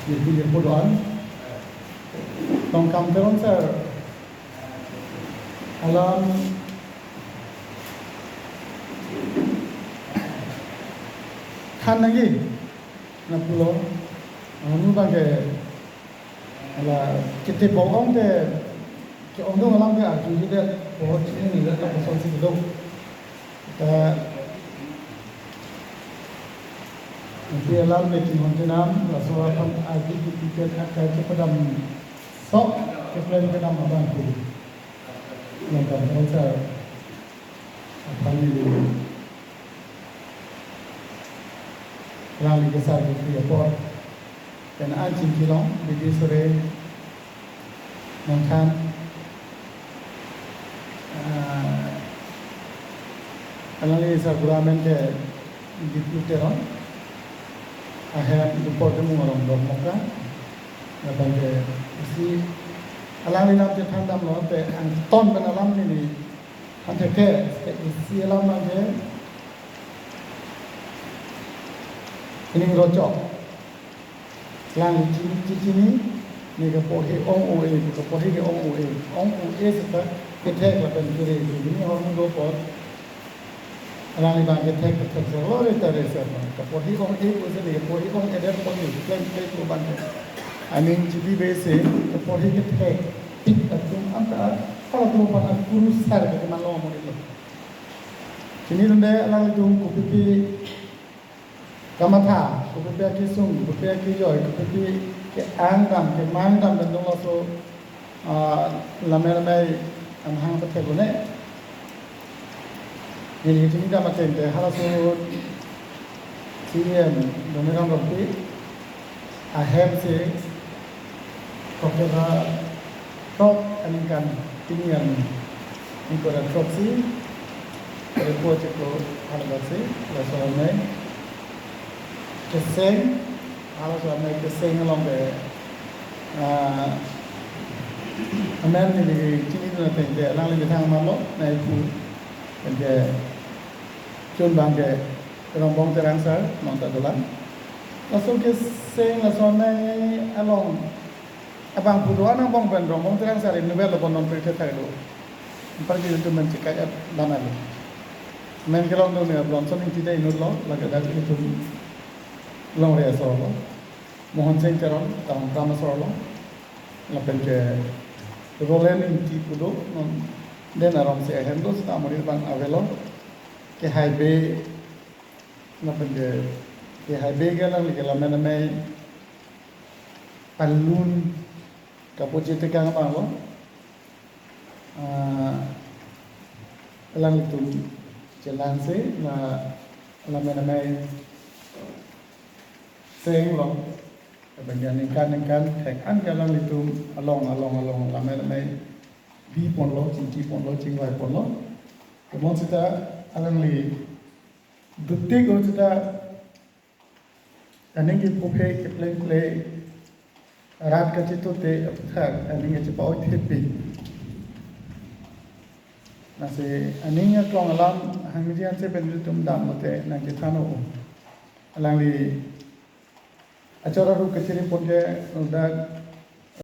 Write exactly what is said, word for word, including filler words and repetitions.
Nirpuli podo-an. Tongkam Teron sir alam than nangji, na pulo. Anu bangke hala kete bong-ong te ke-ongdung alam ke arjuji det, bohot chini ni det, lapuson si kedok. Ta, nanti alam ke chinghon chenam, laso aphan arjuji tiket akai kepadam sok, keklem kedam abang ke. Nonton konser aphan ni rang ni kesar ke apor. Pen an chingki long, bidi sore nangthan. Ah, alangli sar gura amen ke Diphu Teron. Ahem Dupor Timung arong Dokmoka. Lapen ke isi alangli nam chethan damlo te angton pen alam neli than thekthe, te isi alam abang ke ining rochok. Lang chini, chini, ne kaporhi ong-o-e, kaporhi ke ong-o-e, ong-o-e seta kethek lapen kere, hini ahormu do apot. Alangli abang kethek, kethek selo re ta re seta. Kaporhi ong-e pusi ne, kaporhi ong-edet apot ne, klem klem pu abang ke. Aning chibi be se, kaporhi kethek, tik atum anta, hala atum aphan akurusar ke manlo mo lo. Chinidunde alanglitum kopipi kamatha, kopipi akesung, kopipi akejoi, kopipi ke-ang dam, kemang dam, dan dong laso, ah, lamai lamai amahang pathek lo ne. Neli chini dam ateng te halaso C E M Doniram Rongpi ahem si October throk aningkan pini arni, ingkoi ra throksi, kore po chiklo haladak si, laso amei keseng, halaso amei keseng along ke, ah, amen neli chinidun ateng te, alangli methang malo, nai pu, pen ke chun abang ke Rongbong Terang sir, nonta dolang. Laso keseng, laso amei along abang pu do-an angbong pen Rongbong Terang sir inut vel lo, bon non pe thek do. Anparke itum men chekai ap dam alo. Men kelong do ne Bronson Ingti ta inut lo, lake dak itum longri asor lo. Mohon Sing Teron, Tongkam asor lo. Lapen ke Roland Ingti pu do, non den arong si ahem do, seta amuri abang avelo. Kehai Bey, lapen ke Kehai Bey ke alangli ke lamai lamai palun kapoji tekang abang lo. Ah, alanglitum chelang si la lamai lamai seng lo. Lapen ke aningkan ningkan thek an ke alanglitum along, along, along lamai lamai bi ponlo, chingki ponlo, chingvai ponlo. Kemon seta alangli dutik o seta aning kepuphe kepleng ple rat kachito te aphuthak aning kachepa-oi thepi. Lasi aning aklong alam hangji anse pen itum dam lote nangkethan o. Alangli achor aru kachiri pon ke dak